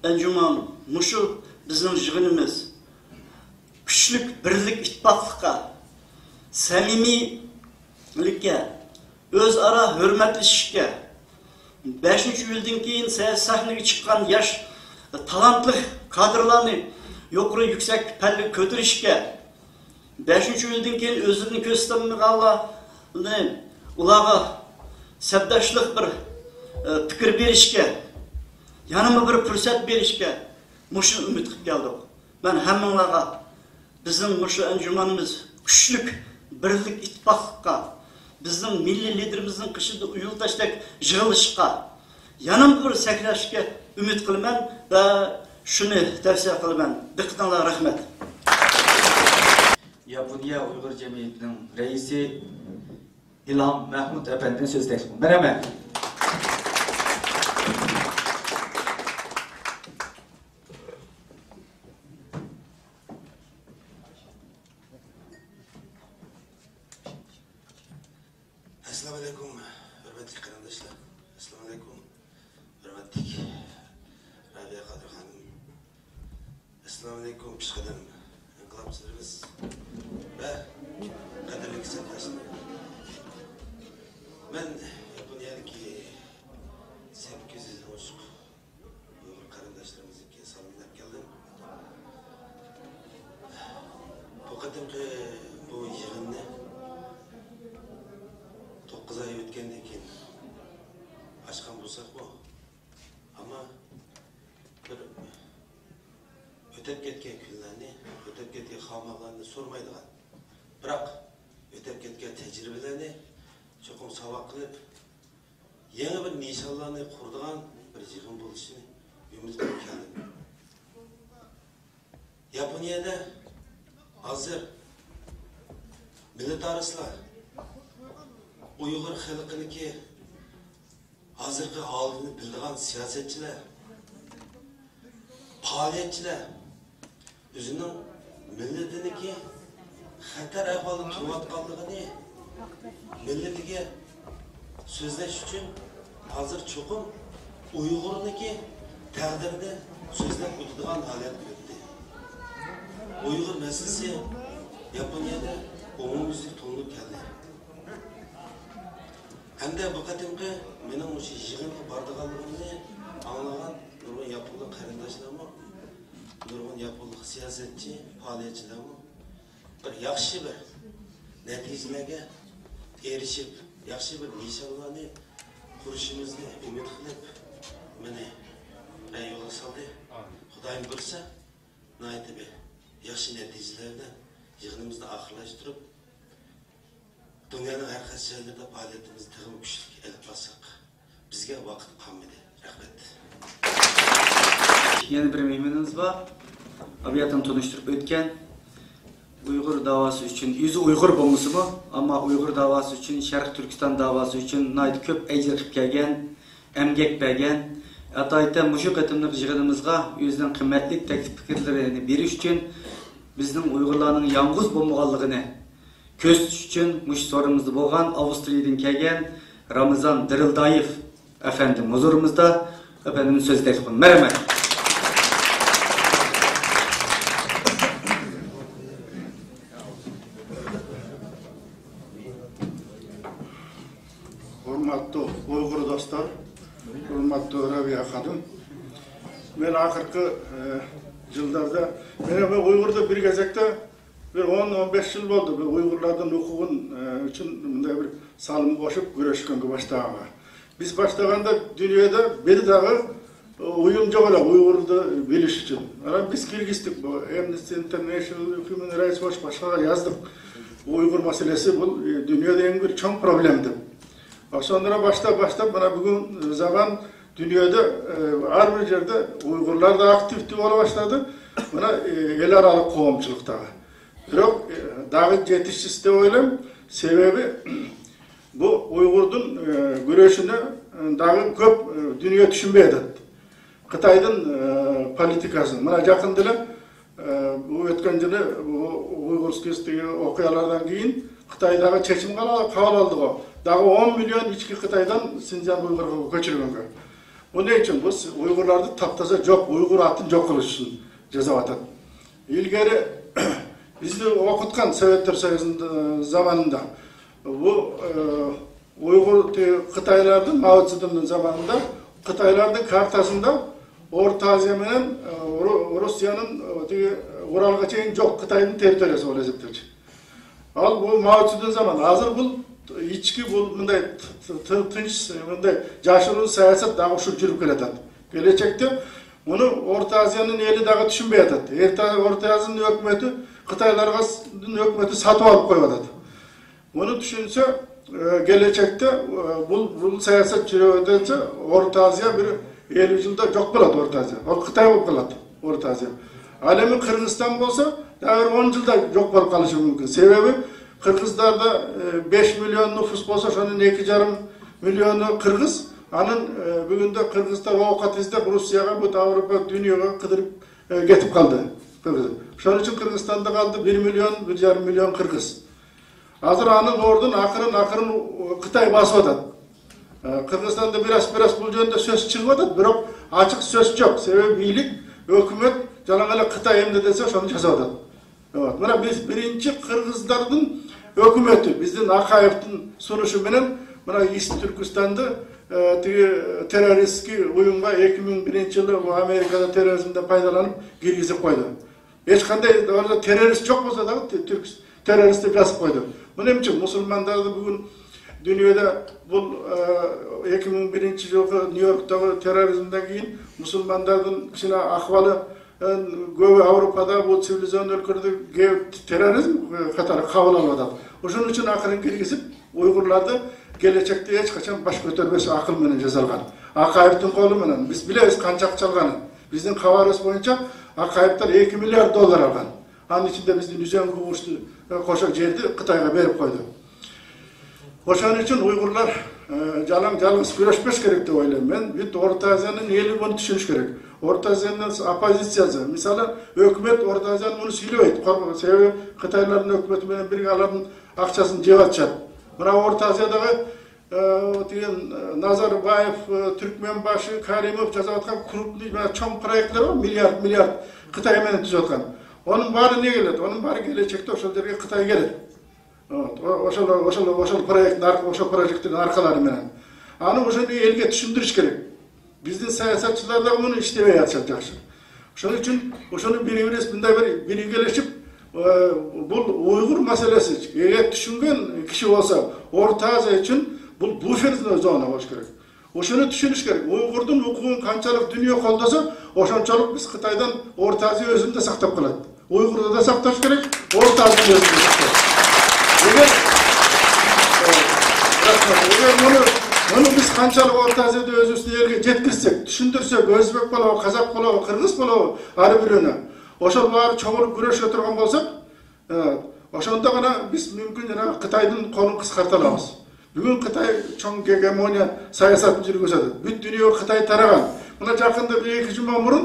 ئەنجۇمان، مۇشۇ بىزنىڭ يىغىنىمىز كۈچلۈك بىرلىك، ئىتتىپاقلىققا، سەمىمىيلىككە، ئۆزئارا ھۆرمەتلىشىشكە، بەشىنچى ئىيۇلدىن كېيىن سەييار سەھنىگە چىققان ياش تالانتلىق كادىرلارنى يۇقىرى يۈكسەك پەللىگە كۆتۈرۈشكە، بەشىنچى ئىيۇلدىن كېيىن ئۆزىنى كۆرسىتەلمىگەنلارنى، ئۇلارغا سەپداشلىق بىر، ئە، پىكىر بېرىشكە، يەنىمۇ بىر پۇرسەت بېرىشكە مۇشۇ ئۈمىد قىلىپ كەلدۇق. مەن ھەممىڭلارغا بىزنىڭ مۇشۇ ئەنجۇمىنىمىز كۈچلۈك بىرلىك، ئىتتىپاقلىققا، بىزنىڭ مىللىي لىدېرىمىزنىڭ قېشىدا ئۇيۇلداشتەك يىغىلىشقا، يەنە بىر سەكرەشكە ئۈمىد قىلىمەن ۋە شۇنى تەۋسىيە قىلىمەن. دىققىتىڭلارغا رەھمەت. ياپونىيە ئۇيغۇر جەمئىيىتىنىڭ رەئىسى ئىلھام مەھمۇت ئەپەندىنى سۆز تەكلىپ قىلىمەن. مەرھەمەت. ئەسسالامۇ ئەلەيكۇم، ھۆرمەتلىك قېرىنداشلار. ئەسسالامۇ ئەلەيكۇم، ھۆرمەتلىك رابىيە قادىر خانىم. ئەسسالامۇ ئەلەيكۇم، پېشقەدەم ئىنقىلابچىلىرىمىز ۋە قەدىرلىك سەپداشلار. مەن ياپونىيەدىكى سەككىز يۈز ئوشۇق ئۇيغۇر قېرىنداشلىرىمىزنىڭكى سالامىنى ئەپ كەلدىم. بۇ قېتىمقى بۇ يىغىننى توققۇز ئاي ئۆتكەندىن كېيىن ئاچقان بولساقمۇ، ئەمما بىر ئۆتۈپ كەتكەن كۈنلەرنى، ئۆتۈپ كەتكەن قالماقلارنى سورىمايدىغان، بىراق ئۆتۈپ كەتكەن تەجرىبىلەرنى چوقۇم ساۋاق قىلىپ، يېڭى بىر نىشانلارنى قۇرىدىغان بىر يىغىن بولۇشىنى ئۈمىد قىلىپ كەلدىم. ياپونىيەدە ھازىر مىللەتئاراسلار ئۇيغۇر خەلقىنىڭكى ھازىرقى ھالىنى بىلىدىغان سىياسەتچىلەر، پائالىيەتچىلەر ئۆزىنىڭ مىللىتىنىڭكى خەتەر ئەھۋالدا تۇرۇۋاتقانلىقىنى مىللىتىگە سۆزلەش ئۈچۈن ھازىر چوقۇم ئۇيغۇرنىڭكى تەقدىرىنى سۆزلەپ ئۆتىدىغان ھالەتكە ئۆتتى. ئۇيغۇر مەسىلىسى ياپونىيەدە ئومۇميۈزلۈك تونۇلۇپ كەلدى. ھەمدە بۇ قېتىمقى مېنىڭ مۇشۇ يىغىنغا بارىدىغانلىقىمنى ئاڭلىغان نۇرغۇن ياپونلۇق قېرىنداشلارمۇ، نۇرغۇن ياپونلۇق سىياسەتچى، پائالىيەتچىلەرمۇ بىر ياخشى بىر نەتىجىلەرگە ئېرىشىپ، ياخشى بىر نىشانلارنى قۇرۇشىمىزنى ئۈمىد قىلىپ، مېنى يولغا سالدى. خۇدايىم بۇيرۇسا، ناھايىتى بىر ياخشى نەتىجىلەر بىلەن يىغىنىمىزنى ئاخىرلاشتۇرۇپ، دۇنيانىڭ ھەر قايسى جايلىرىدا پائالىيىتىمىزنى تېخىمۇ كۈچلۈك ئېلىپ بارساق، بىزگە ۋاقىت قالمىدى. رەھمەت. يەنە بىر مېھمىنىمىز بار. ئابىياتىن تونۇشتۇرۇپ ئۆتكەن ئۇيغۇر داۋاسى ئۈچۈن، ئۆزى ئۇيغۇر بولمىسىمۇ، ئەمما ئۇيغۇر داۋاسى ئۈچۈن، شەرقىي تۈركىستان داۋاسى ئۈچۈن ناھايىتى كۆپ ئەجىر قىلىپ كەلگەن، ئەمگەك بەرگەن، ئاتايىتەن مۇشۇ قېتىملىق يىغىنىمىزغا ئۆزىنىڭ قىممەتلىك تەكلىپ پىكىرلىرىنى بېرىش ئۈچۈن، بىزنىڭ ئۇيغۇرلارنىڭ يالغۇز بولمىغانلىقىنى كۆرسىتىش ئۈچۈن مۇشۇ سورۇنىمىزدا بولغان ئاۋسترىيەدىن كەلگەن رامىزان دىرىلدايېف ئەپەندىم ھۇزۇرىمىزدا. ئەپەندىمنى سۆز تەكلىپ قىلىمەن. رەھمەت. ھۆرمەتلىك ئۇيغۇر دوستلار، ھۆرمەتلىك رەبىيە خانىم. مەن ئاخىرقى، ئە، يىللاردا، مەن بۇ ئۇيغۇردا بىر گېزەكتە بىر ئون، ئون بەش يىل بولدى، بۇ ئۇيغۇرلاردىن ھوقۇقى، ئە، ئۈچۈن مۇنداق بىر سالىم قوشۇپ كۈرەشكەنگە باشلىغانغا. بىز باشلىغاندا دۇنيادا بىر داغى ئويۇن جوق ئۇيغۇرنى بىلىش ئۈچۈن. ئانا بىز كىرگۈزدۇق بۇ Amnesty International, Human Rights Watch باشقىلارغا يازدۇق. بۇ ئۇيغۇر مەسىلىسى بۇ، ئە، دۇنيادا ئەڭ بىر چوڭ پروبلېما دەپ. سوندىرا باشلاپ، باشلاپ، مانا بۈگۈن زامان دۇنيادا، ئە، ھەر بىر يەردە ئۇيغۇرلار دا ئاكتىپ بولا باشلىدى. مانا، ئە، ئەل ئارالىق قوغۇنچىلىقتا. بىراق، ئە، داغى يېتىشسىز دەپ ئويلايمەن. سەۋەبى، بۇ ئۇيغۇردىن، ئە، كۈرەشنى، ئە، داغى كۆپ، ئە، دۇنيا چۈشەنمەيدۇ. خىتايدىن، ئە، پولىتىكاسىنى. مانا يېقىندىلا، ئە، بۇ ئۆتكەن يىلى بۇ ئۇيغۇرسكىيدىكى ۋەقەلەردىن كېيىن خىتايدىكى چېچىم قالا-، قاۋۇل ئالدىغۇ. داغى ئون مىليون ئىچكى خىتايدىن شىنجاڭ ئۇيغۇرغا كۆچۈرۈلگەن. بۇنىڭ ئۈچۈن بۇ ئۇيغۇرلارنى تاپتازا جوق، ئۇيغۇر ئاتىنى جوق قىلىش ئۈچۈن جازاۋاتىدۇ. ئىلگىرى بىزنى ئوقۇتقان سوۋېت سويۇزىنىڭ زامانىدا بۇ، ئە، ئۇيغۇر، خىتايلاردىن، ماۋ سېدۇڭنىڭ زامانىدا خىتايلاردىن كارتاسىندا ئورتا ئازىيا مەنەن، ئە، رۇ-، رۇسىيەنىڭ، ئە، تېگى ئۇرالغا چېيىن جوق، خىتاينىڭ تېررىتورىيىسى بولۇپ ھېسابلىنىدۇ. ئال بۇ ماۋ سېدۇڭ زامانى. ھازىر بۇ ئىچكى بۇ مۇنداق ت-، ت-، تىنچ، مۇنداق جاشۇرۇن سىياسەت داغى شۇ يۈرۈپ كېلىۋاتىدۇ. كېلەچەكتە بۇنى ئورتا ئازىيانىڭ ئېلى داغى چۈشەنمەيۋاتىدۇ. ئورتا، ئورتا ئازىيانىڭ ھۆكۈمىتى خىتايلارغا س-، ھۆكۈمىتى ساتىۋېلىپ قويۇۋاتىدۇ. بۇنى چۈشەنسە، ئە، كېلەچەكتە، ئە، بۇ، بۇ سىياسەت يۈرۈۋاتسا، ئورتا ئازىيا بىر ئەللىك يىلدا جوق بولىدۇ، ئورتا ئازىيا. ئۇ خىتاي بولۇپ قالىدۇ، ئورتا ئازىيا. ئالەمى قىرغىزىستان بولسا، دەۋر ئون يىلدا جوق بولۇپ قېلىشى مۇمكىن. سەۋەبى، قىرغىزلاردا، ئە، بەش مىليون نوپۇس بولسا، شۇنىڭ ئىككى يېرىم مىليونى قىرغىز، ئانىڭ، ئە، بۈگۈندە قىرغىزلار ئوقەت ئىزدەپ، رۇسىيەگە، بۇ ئاۋروپا دۇنياغا قىدىرىپ، ئە، كېتىپ قالدى. قىرغىز. شۇنىڭ ئۈچۈن قىرغىزىستاندا قالدى بىر مىليون، بىر يېرىم مىليون قىرغىز. ھازىر ئانىڭ ئورنىدىن ئاقىرىن، ئاقىرىن خىتاي باسىۋاتىدۇ. ئە، قىرغىزىستاندا بىراز، بىراز بۇ يەردە سۆز چىقىۋاتىدۇ، بىراق ئاچچىق سۆز يوق. سەۋەبى بىيلىك، ھۆكۈمەت جالاڭغىلا خىتاي ئەمدى دېسە، شۇنى جازاۋاتىدۇ. مانا بىز بىرىنچى قىرغىزلاردىن ھۆكۈمىتى، بىزدىن ئاقايېۋتىن سۇنۇشى بىلەن، مانا ئىست تۈركىستاندا، ئە، تېگى تېررورىستىكى ئويۇنغا ئىككى مىڭ بىرىنچى يىلى ئۇ ئامېرىكادا تېررورىزمدىن پايدىلىنىپ كىرگۈزۈپ قويدى. ھېچقانداق ئوردا تېررورىست جوق بولسا دا، تۈ-، تۈرك تېررورىست دەپ يازىپ قويدى. بۇنىڭ ئۈچۈن مۇسۇلمانلاردا بۈگۈن دۇنيادا بۇ، ئە، ئىككى مىڭ بىرىنچى يىلقى نيۇ يوركتاقى تېررورىزمدىن كېيىن مۇسۇلمانلاردىن كىشىلەر ئەھۋالى گوۋۇ ئاۋروپادا بۇ سىۋىلىزاتسىيە ئۆلكىلەردە گەۋ تېررورىزم قاتارىغا قاۋىلانىۋاتىدۇ. ئۇشۇنىڭ ئۈچۈن ئاخىرىنى كىرگۈزۈپ، ئۇيغۇرلاردا كېلەچەكتە ھېچقاچان باش كۆتۈرمەس ئاقىل مېنىڭ جازالغان. ئاقايېۋتىن قولى مېنىڭ. بىز بىلىمىز قانچە ئاقچا ئالغانىنى. بىزنىڭ خەۋەرىمىز بويىچە ئاقايېۋلار ئېكى مىليارد دوللار ئالغان. ئانىڭ ئىچىدە بىزدىن يۈز ئون قوشۇق، قوشۇق يەرنى خىتايغا بېرىپ قويدى. ئوشۇنىڭ ئۈچۈن ئۇيغۇرلار، ئە، جالاڭ-جالغىز كۈرەشمەس كېرەك دەپ ئويلايمەن. مەن بىر ئورتا ئازىيانىڭ ھېلى بۇنى چۈشىنىش كېرەك. ئورتا ئازىيانىڭ ئوپپوزىتسىيەسى، مىسالى، ھۆكۈمەت ئورتا ئازىيانى بۇنى سۈيلەيدۇ. قورقۇپ، سەۋەبى خىتايلارنىڭ ھۆكۈمىتى بىلەن بىرگە ئالارنىڭ ئاقچاسىنى جىۋاتچات. مانا ئورتا ئازىيادىكى، ئە، دېگەن، ئە، نازاربايېف، ئە، تۈركمەنباشى، كارىموف جازاۋاتقان كرۇپنىي، مانا چوڭ پرويېكتلار بار، مىليارد، مىليارد خىتاي مېنى تۈزۈۋاتقان. ئۇنىڭ بارى نېگە كېلىدۇ؟ ئۇنىڭ بارى كېلەچەكتە ئوشۇ يەرگە خىتاي كېلىدۇ. ئوشۇ، ئوشۇ، ئوشۇ پرويېكتنى ئارقا-، ئوشۇ پرويېكتنى ئارقىلىرى مېنەن. ئانى ئوشۇنى ئەلگە چۈشەندۈرۈش كېرەك. بىزنىڭ ساياسەتچىلەر دە ئۇنى ئىشلىۋېرىۋاتىدۇ ياخشى. شۇنىڭ ئۈچۈن ئوشۇنى بىر-بىرىمىز بۇنداق بىر، بىرگىلىشىپ، ئە، بۇ ئۇيغۇر مەسىلىسى ئەگەر چۈشەنگەن كىشى بولسا، ئورتا ئازىيا ئۈچۈن بۇ بۇففېر زونا بولۇش كېرەك. ئوشۇنى چۈشىنىش كېرەك. ئۇيغۇردىن ھوقۇقىنى قانچىلىك دۇنيا قوللىسا، ئوشانچىلىك بىز خىتايدىن ئورتا ئازىيا ئۆزىنى دە ساقلاپ قالىدۇ. ئۇيغۇردا دا ساقلاش كېرەك، ئورتا ئازىيا ئۆزىنى ساقلاش كېرەك. ئەگەر، ئەگەر بۇنى، بۇنى بىز قانچىلىك ئورتا ئازىيادا ئۆزىمىزنى يەرگە يەتكۈزسەك، چۈشەندۈرسەك، ئۆزبېك بولۇ، قازاق بولۇ، قىرغىز بولۇ، ھەر بىرىنى، ئوشۇلار چوغۇلۇپ كۈرەشكە تۇرغان بولساق، ئە، ئاشۇنداقلا بىز مۇمكىن يەنە خىتايدىن قولنى قىسقارتالامىز. بۈگۈن خىتاي چوڭ گېگېمونىيە سىياسەتنى يۈرگۈزىدۇ. پۈتۈن دۇنيا خىتاي تارىغان. مانا يېقىندا بىر ئىككى جۈمە بۇرۇن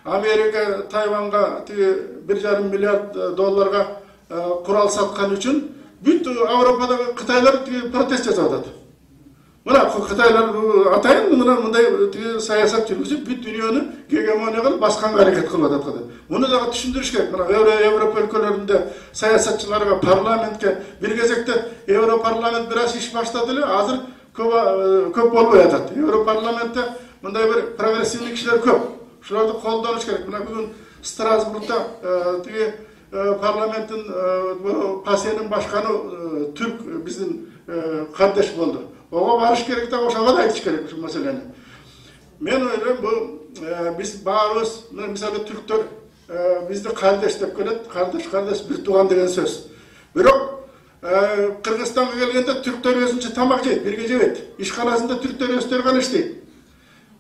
ئامېرىكا تايۋانغا تېگى بىر يېرىم مىليارد، ئە، دوللارغا، ئە، قورال ساتقان ئۈچۈن پۈتۈن ئاۋروپادا خىتايلار تېگى پروتېست ياساۋاتىدۇ. مانا خىتايلار بۇ ئاتايىن مانا مۇنداي تېگى سىياسەت يۈرگۈزۈپ، پۈتۈن دۇنيانى گېگېمونىيە قىلىپ باسقانغا ھەرىكەت قىلىۋاتىدۇ. بۇنى دا چۈشەندۈرۈش كېرەك. مانا ئەۋرو-، ياۋروپا ئۆلكىلىرىندە سىياسەتچىلەرگە، پارلامېنتكە، بىر گېزەكتە ياۋروپا پارلامېنت بىر ئاز ئىش باشلىدىلى، ھازىر كۆپ، كۆپ بولۇپ كېتىۋاتىدۇ. ياۋروپا پارلامېنتتا مۇنداق بىر پروگرېسسىۋنىي كىشىلەر كۆپ. شۇلارنى قوللىنىش كېرەك. مانا بۈگۈن ستراسبۇرگدا، ئە، تېگى، ئە، پارلامېنتتىن، ئە، بۇ پارتىيەنىڭ باشقانى، ئە، تۈرك، بىزنىڭ، ئە، قارداش بولدى. ئوغا بارىش كېرەك دە، ئوشۇغا دا ئېيتىش كېرەك شۇ مەسىلىنى. مەن ئويلايمەن، بۇ، ئە، بىز بارىمىز، مانا مىسالى تۈركلەر، ئە، بىزنى قارداش دەپ كۆرەت، قارداش، قارداش، بىر تۇغان دېگەن سۆز. بىراق، ئە، قىرغىزىستانغا كەلگەندە تۈركلەر ئۆزىنىڭچە تاماق يەيدۇ، بىرگە يەيدۇ. ئىشخانىسىندا تۈركلەر ئۆستۈرگەن ئىش دەيدۇ.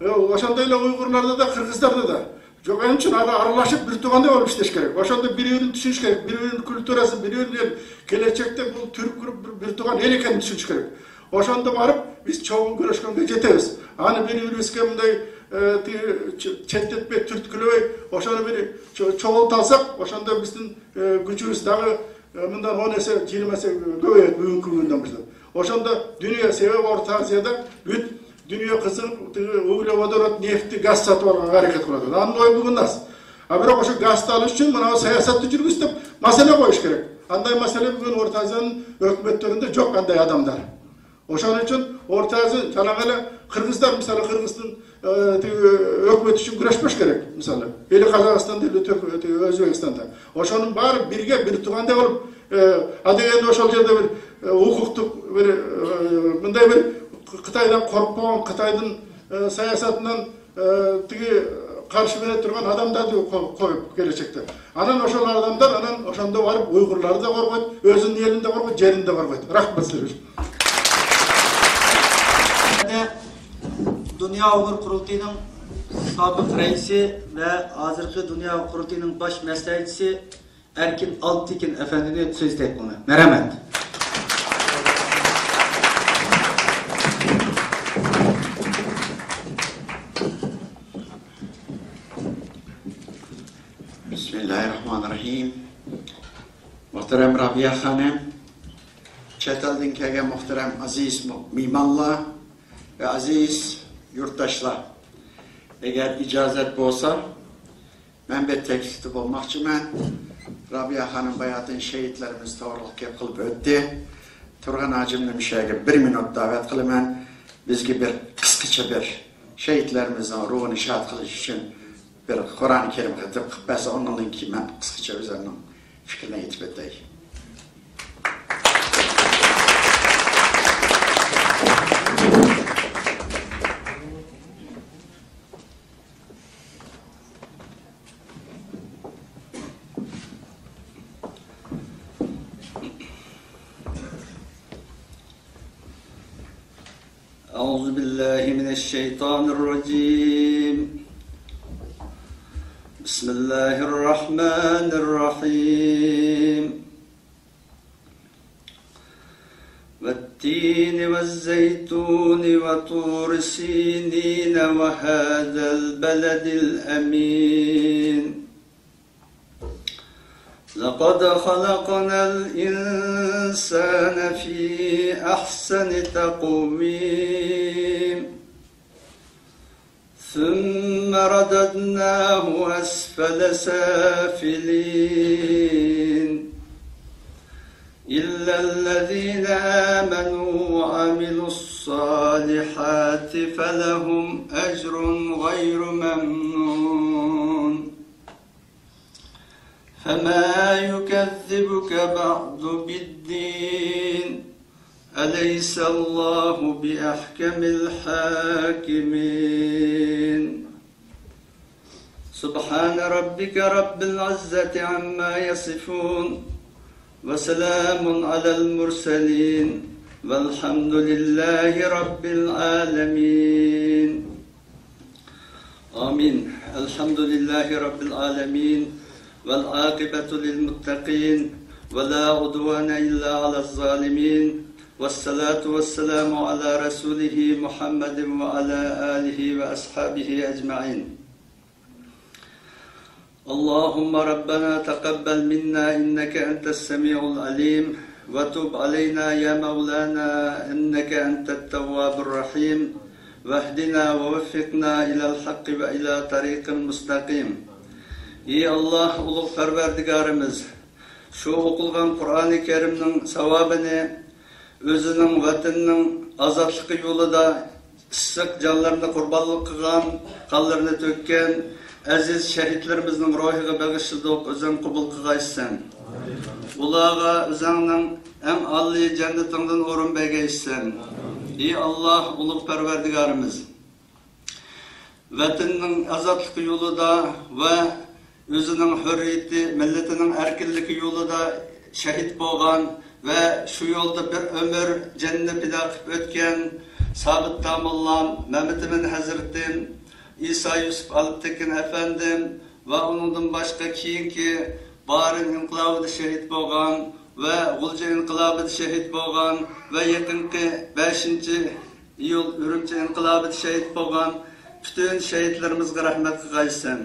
ئە، ئوشاندايلا ئۇيغۇرلاردا دا، قىرغىزلاردا دا. جوق، ئەنە شۇ ئارا-، ئارىلاشىپ بىر تۇغاندەك بولۇپ ئىشلەش كېرەك. ئوشاندا بىر-بىرىنى چۈشىنىش كېرەك، بىر-بىرىنىڭ كۇلتۇراسىنى، بىر-بىرىنىڭ كېلەچەكتە بۇ تۈرك بىر، بىر تۇغان ئەل ئىكەنلىكىنى چۈشىنىش كېرەك. ئوشاندا بارىپ بىز چوغۇن كۈرەشكەنگە يېتىمىز. ئانى بىر-بىرىمىزگە مۇنداي، ئە، تى-، چ-، چەتنەتمەي، تۈرتكىلىمەي، ئوشاندا بىر چو-، چوغۇن تالساق، ئوشاندا بىزدىن، ئە، گۈچىمىز تېخى، ئە، مۇنداق ئون ھەسسە، يىگىرمە ھەسسە كۆپەيدۇ بۈگۈنكى كۈندىن باشلاپ. ئوشاندا دۇنيا سەۋەبى ئورتا ئازىيادا پۈت دۇنيا قىزىل ئوگلېۋودورود نېفىتى، گاز ساتىۋالغانغا ھەرىكەت قىلىدۇ. ئاندىن ئوي بۈگۈن ناس. ھە، بىراق ئوشۇ گاز ئېلىش ئۈچۈن مانا سىياسەتنى يۈرگۈزۈپ مەسىلە قويۇش كېرەك. ئانداي مەسىلە بۈگۈن ئورتا ئازىيانىڭ ھۆكۈمەتلىرىدە جوق ئانداي ئادەملەر. ئوشۇنىڭ ئۈچۈن ئورتا ئازىيا جالاڭ ئەلى قىرغىزلار مىسالى قىرغىزىستان، ئە، تېگى ھۆكۈمەت ئۈچۈن كۈرەشمەش كېرەك مىسالى. ھېلى قازاقىستاندا، ھېلى تۈرك-، تېگى ئۆزبېكىستاندا. ئوشۇنىڭ بارى بىرگە بىر تۇغاندەك بولۇپ، ئە، ئادەگەندە ئوشۇ يەردە بىر، ئە، ھوقۇقلۇق بىر، ئە، مۇنداق بىر خىتايدىن قورققان، خىتايدىن، ئە، سىياسەتنىڭ، ئە، تېگى قارشى بېرىپ تۇرغان ئادەملەرنى قوي-، قويۇپ كېلەچەكتە. ئانان ئوشۇ ئادەملەر ئانان ئوشاندا بارىپ ئۇيغۇرلارنى دا قورقۇت، ئۆزىنىڭ ئېلىنى دا قورقۇت، جېنىنى دا قورقۇت. رەھمەت سىلەرگە. دۇنيا ئۇيغۇر قۇرۇلتىيىنىڭ سابىق رەئىسى ۋە ھازىرقى دۇنيا ئۇيغۇر قۇرۇلتىيىنىڭ باش مەسلىھەتچىسى ئەركىن ئالپتېكىن ئەپەندىنى سۆز تەكلىپ قىلىمەن. مەرھەمەت. بىسمىللاھىررەھمانىررەھىم. مۇھتەرەم رابىيە خانىم، چەت ئەلدىن كەلگەن مۇھتەرەم ئەزىز مۇ-، مېھمانلار ۋە ئەزىز يۇرتداشلار، ئەگەر ئىجازەت بولسا، مەن بىر تەكلىپتە بولماقچىمەن. رابىيە خانىم باياتىن شېھىتلىرىمىز توغرىلىق گەپ قىلىپ ئۆتتى. تۇرغان ھاجىمنى مۇشۇ يەرگە بىر مىنۇت دەۋەت قىلىمەن. بىزگە بىر قىسقىچە بىر شېھىتلىرىمىزنىڭ روھىنى شاد قىلىش ئۈچۈن بىر قۇرئان كەرىم خەتىم قىلىپ بەرسە، ئۇنىڭدىن كېيىن مەن قىسقىچە ئۆزۈمنىڭ پىكرىنى ئېيتىپ ئۆتەي. أعوذ بالله من الشيطان الرجيم. بسم الله الرحمن الرحيم. والتين والزيتون وطور سينين وهذا البلد الأمين. لقد خلقنا الإنسان في أحسن تقويم. ثم رددناه أسفل سافلين. إلا الذين آمنوا وعملوا الصالحات فلهم أجر غير ممنون. فما يكذبك بعد بالدين. أليس الله بأحكم الحاكمين. سبحان ربك رب العزة عما يصفون. وسلام على المرسلين. والحمد لله رب العالمين. آمين. الحمد لله رب العالمين. والعاقبة للمتقين. ولا عدوان إلا على الظالمين. والصلاة والسلام على رسوله محمد وعلى آله وأصحابه أجمعين. اللهم ربنا تقبل منا إنك أنت السميع العليم، وتب علينا يا مولانا إنك أنت التواب الرحيم، واهدنا ووفقنا إلى الحق وإلى طريق مستقيم. ئى ئاللاھ، ئۇلۇغ پەرۋەردىگارىمىز، شۇ ئوقۇلغان قۇرئانى كەرىمنىڭ ساۋابىنى ئۆزىنىڭ ۋەتىنىنىڭ ئازادلىقى يولىدا ئىسسىق جانلىرىنى قۇربانلىق قىلغان، قانلىرىنى تۆككەن ئەزىز شەھىدلىرىمىزنىڭ روھىغا بېغىشلىدۇق، ئۆزۈڭ قوبۇل قىلغايسەن. ئۇلارغا ئۆزۈڭنىڭ ئەڭ ئالىي جەننىتىڭدىن ئورۇن بەرگەيسەن. ئى ئاللاھ، ئۇلۇغ پەرۋەردىگارىمىز، ۋەتىنىنىڭ ئازادلىقى يولىدا ۋە ئۆزىنىڭ ھۆرىيىتى، مىللىتىنىڭ ئەركىنلىكى يولىدا شەھىت بولغان ۋە شۇ يولدا بىر ئۆمۈر جېنىنى پىدا قىلىپ ئۆتكەن، سابىت داموللام، مەمتىمىن ھەزرىتىم، ئىسا يۈسۈپ ئالپتېكىن ئەپەندىم ۋە ئۇنىڭدىن باشقا كېيىنكى بارىن ئىنقىلابىدا شېھىت بولغان ۋە غۇلجا ئىنقىلابىدا شېھىت بولغان ۋە يېقىنقى بەشىنچى ئىيۇل ئۈرۈمچى ئىنقىلابىدا شېھىت بولغان پۈتۈن شېھىتلىرىمىزگە رەھمەت قىلغايسەن.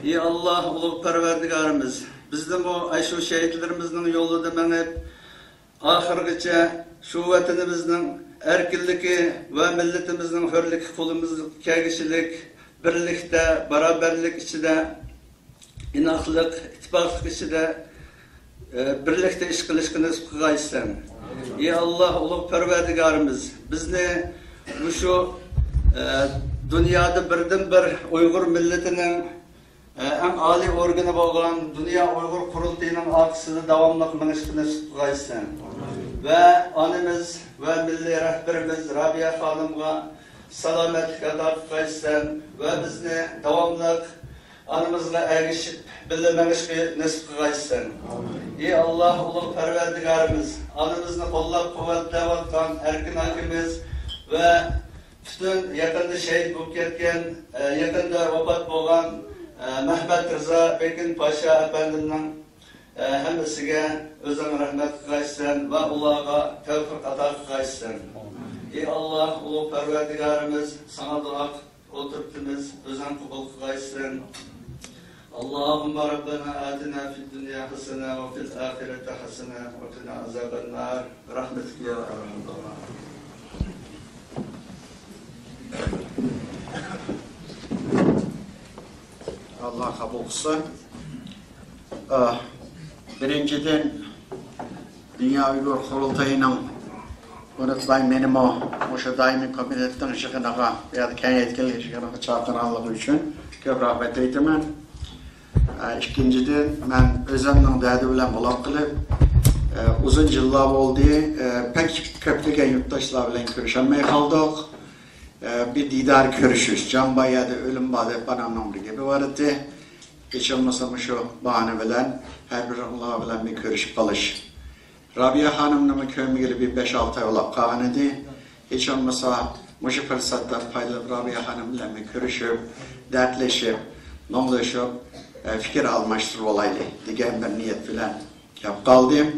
ئى ئاللاھ، ئۇلۇغ پەرۋەردىگارىمىز، بىزنىمۇ ئاشۇ شېھىتلىرىمىزنىڭ يولىدا مېڭىپ، ئاخىرغىچە شۇ ۋەتىنىمىزنىڭ ئەركىنلىكى ۋە مىللىتىمىزنىڭ ھۆرلۈكى قولىمىزغا كەلگۈچىلىك، بىرلىكتە، باراۋەرلىك ئىچىدە، ئىناقلىق، ئىتتىپاقلىق ئىچىدە، ئە، بىرلىكتە ئىش قىلىشقا نېسىپ قىلغايسەن. ئى ئاللاھ، ئۇلۇغ پەرۋەردىگارىمىز، بىزنى مۇشۇ، ئە، دۇنيادا بىردىنبىر ئۇيغۇر مىللىتىنىڭ ئەڭ ئالىي ئورگىنى بولغان دۇنيا ئۇيغۇر قۇرۇلتىيىنىڭ ئارقىسىدا داۋاملىق مېڭىشقا نېسىپ قىلغايسەن. ۋە ئانىمىز ۋە مىللىي رەھبىرىمىز رابىيە خانىمغا سالامەتلىك ئاتا قىلغايسەن ۋە بىزنى داۋاملىق ئانىمىزغا ئەگىشىپ بىللە مېڭىشقا نېسىپ قىلغايسەن. ئى ئاللاھ، ئۇلۇغ پەرۋەردىگارىمىز، ئانىمىزنى قوللاپ قۇۋۋەتلەۋاتقان ئەركىن ئاكىمىز ۋە پۈتۈن يېقىندا شېھىت بولۇپ كەتكەن، ئە، يېقىندا ۋاپات بولغان، ئە، مەھمەت رىزا بېكىن پاشا ئەپەندىمنىڭ، ئە، ھەممىسىگە ئۆزۈڭ رەھمەت قىلغايسەن ۋە ئۇلارغا تەۋپىق ئاتا قىلغايسەن. ئى ئاللاھ، ئۇلۇغ پەرۋەردىگارىمىز، ساڭا دۇئا قىلىپ ئولتۇرۇپتىمىز، ئۆزۈڭ قوبۇل قىلغايسەن. اللهم ربنا آتنا في الدنيا حسنة وفي الآخرة حسنة وقنا عذاب النار. برحمتك يا أرحم الراحمين. ئاللاھ قوبۇل قىلسۇن. ئا، بىرىنچىدىن، دۇنيا ئۇيغۇر قۇرۇلتىيىنىڭ ئۇنتۇماي مېنىمۇ مۇشۇ دائىمىي كومىتېتنىڭ يىغىنىغا، بۇ يەردە كېڭەيتكەن يىغىنىغا چاقىرغانلىقى ئۈچۈن كۆپ رەھمەت ئېيتىمەن. ئە، ئىككىنچىدىن، مەن ئۆزۈمنىڭ دەردى بىلەن بولاپ قېلىپ، ئە، ئۇزۇن يىللار بولدى، ئە، بەك كۆپلىگەن يۇرتداشلار بىلەن كۆرۈشەلمەي قالدۇق. ئە، بىر دىدار كۆرۈشۈش، جان بار يەردە ئۆلۈم بار دەپ ئانامنىڭ بىر گېپى بار ئىدى. ھېچ بولمىسا مۇشۇ باھانە بىلەن ھەر بىرىڭلار بىلەن بىر كۆرۈشۈپ قېلىش. رابىيە خانىمنىمۇ كۆرمىگىلى بىر بەش-ئالتە ئاي بولاپ قالغان ئىدى. ھېچ بولمىسا مۇشۇ پۇرسەتتىن پايدىلىنىپ رابىيە خانىم بىلەن كۆرۈشۈپ، دەردلىشىپ، مۇڭدىشىپ، ئە، پىكىر ئالماشتۇرۇۋالايلى دېگەن بىر نىيەت بىلەن كەپ قالدىم.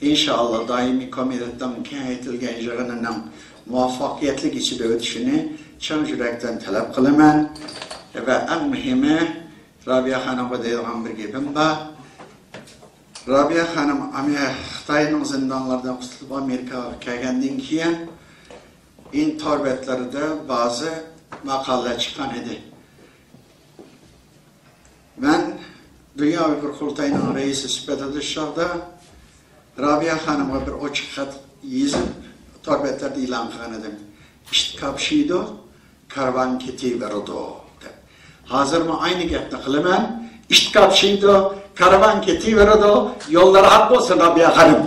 ئىنشائاللا، دائىمىي كومىتېتنىڭ كېڭەيتىلگەن يىغىنىنىڭ مۇۋەپپەقىيەتلىك ئىچىدە ئۆتۈشىنى چىن يۈرەكتىن تەلەپ قىلىمەن. ۋە ئەڭ مۇھىمى، رابىيە خانىمغا دەيدىغان بىر گېپىم بار. رابىيە خانىم ئامې-، خىتاينىڭ زىندانلىرىدىن قۇتۇلۇپ ئامېرىكىغا كەلگەندىن كېيىن، ئىن تور بەتلىرىدە بەزى ماقالىلەر چىققان ئىدى. مەن دۇنيا ئۇيغۇر قۇرۇلتايىنىڭ رەئىسى سۈپىتىدە شۇ چاغدا رابىيە خانىمغا بىر ئوچۇق خەت يېزىپ، تور بەتلەردە ئېلان قىلغان ئىدىم. ئىت كاپشىيدۇ، كارۋان كېتىۋېرىدۇ، دەپ. ھازىرمۇ ئاينى گەپنى قىلىمەن. ئىت كاپشىيدۇ، كارۋان كېتىۋېرىدۇ، يوللار ئاق بولسۇن، رابىيە خانىم.